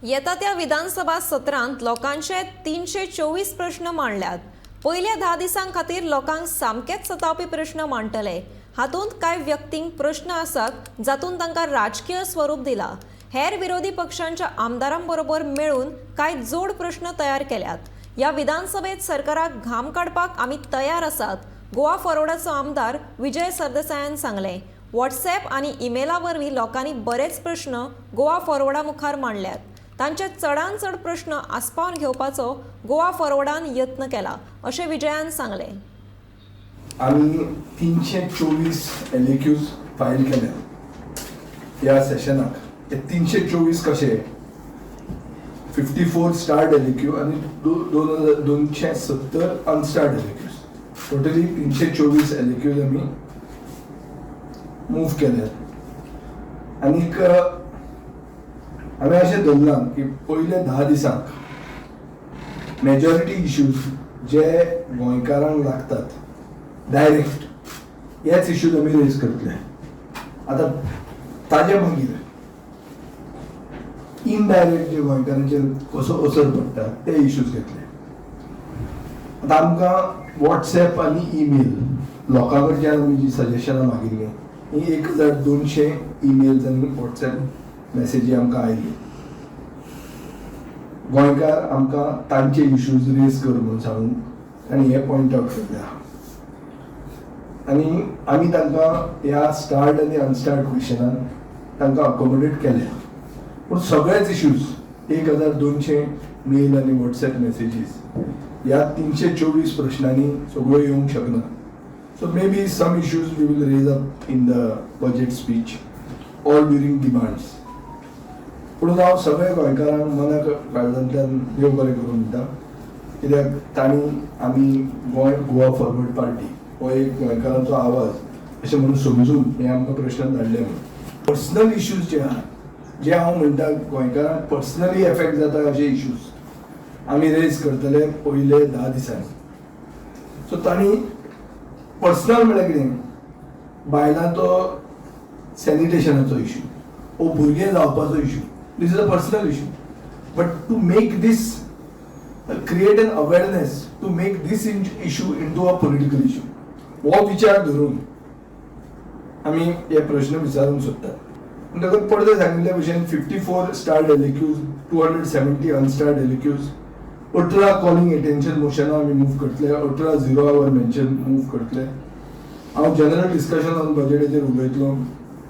येता त्या विधानसभा सत्रांत लोकांचे 324 प्रश्न मांडल्यात. पयल्या 10 दिसां खातीर लोकांक सामकेच सतावपी प्रश्न मांडटले. हातूंत कांय व्यक्तींक प्रश्न आसात जातूंत तांकां राजकीय स्वरूप दिला. हेर विरोधी पक्षांच्या आमदारां बरोबर मेळून कांय जोड प्रश्न तयार केल्यात. ह्या विधानसभेत सरकाराक घाम काडपाक आमी तयार आसात, गोवा फॉरवर्डाचो आमदार विजय सरदेसायान सांगलें. व्हॉट्सॅप आनी इमेला वरवीं लोकांनी बरेच प्रश्न गोवा फॉरवर्डा मुखार मांडल्यात. तांचे चडांत चड प्रश्न आस्पावन घेवपाचो गोवा फॉरवर्डान यत्न केला, अशें विजयान सांगलें. आमी 324 एलएक्यूज फायल केल्या ह्या सेशनाक. हे 324 कशे? 54 स्टार्ड एलएक्यू आनी 2270 अनस्टार्ड एलएक्यूज. टोटली 324 एलएक्यूज आमी मूव केल्यात. आनीक हांवें अशें धरलां की पयल्या 10 दिसांक मेजॉरिटी इश्यूज जे गोंयकारांक लागतात डायरेक्ट, हेच इश्यूज आमी रेज करतले. आतां ताजे मागीर इनडायरेक्ट जे गोंयकारांचेर कसो असर पडटा ते इश्यूज घेतले. आतां आमकां वॉट्सॅप आनी ईमेल लोकां कडच्यान आमी जी सजेशनां मागिल्लीं, ही 1200 ईमेल्स आनी वॉट्सॅप मॅसेजी आमकां आयली. गोंयकार आमकां तांचे इश्यूज रेज कर म्हणून सांगून तांणी हे पॉयंट आवट केल्ले आहा आनी आमी तांकां ह्या स्टार्ड आनी अनस्टार्ड क्वेश्चनान तांकां अकोमोडेट केल्या. पूण सगळेच इश्यूज, 1200 मेल आनी वॉट्सॅप मॅसेजीस, ह्या 324 प्रश्नांनी सगळ्यो येवंक शकना. So maybe some issues we will raise up in the budget speech or during demands. पूण हांव सगळ्या गोंयकारांक मनाक काळजांतल्यान देव बरें करूं म्हणटा, कित्याक तांणी आमी गोंय गोवा फॉरवर्ड पार्टी हो एक गोंयकारांचो आवाज अशें म्हणून समजून हे आमकां प्रश्न धाडले म्हणून. पर्सनल इश्यूज जे आहात, जे हांव म्हणटा गोंयकारांक पर्सनली एफेक्ट जाता, अशे इश्यूज आमी रेज करतले पयले 10 दिसांनी. सो तांणी पर्सनल म्हळ्यार कितें, बायलांचो सॅनिटेशनाचो इशू वो भुरगें जावपाचो issue, this is a personal issue, but to make this create an awareness, to make this issue into a political issue, हो विचार धरून आमी हे प्रश्न विचारूंक सोदतात. म्हणटकच पडदे सांगिल्ल्या भशेन 54 starred LAQs, 270 unstarred LAQs, 18 calling attention मोशनां आमी मूव करतले, 18 झिरो our mention move करतले. हांव जनरल डिस्कशन ऑन बजेटाचेर उलयतलो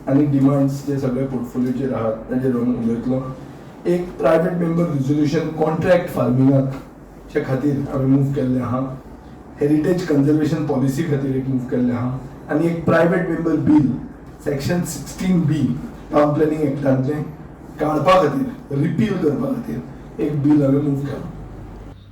आनी डिमांड्स जे सगळे पोर्टफोलियोचेर आहात ताचेर उलयतलो. एक प्रायवेट मेंबर रिजोल्युशन कॉन्ट्रॅक्ट फार्मिंगाक खातीर आमी मूव केल्लें आहा, हेरिटेज कन्जर्वेशन पॉलिसी खातीर एक मूव केल्लें आहा आनी एक private member bill section 16B town planning एक्टांतलें काडपा खातीर, रिपील करपा खातीर एक बील हांवें मूव केलां.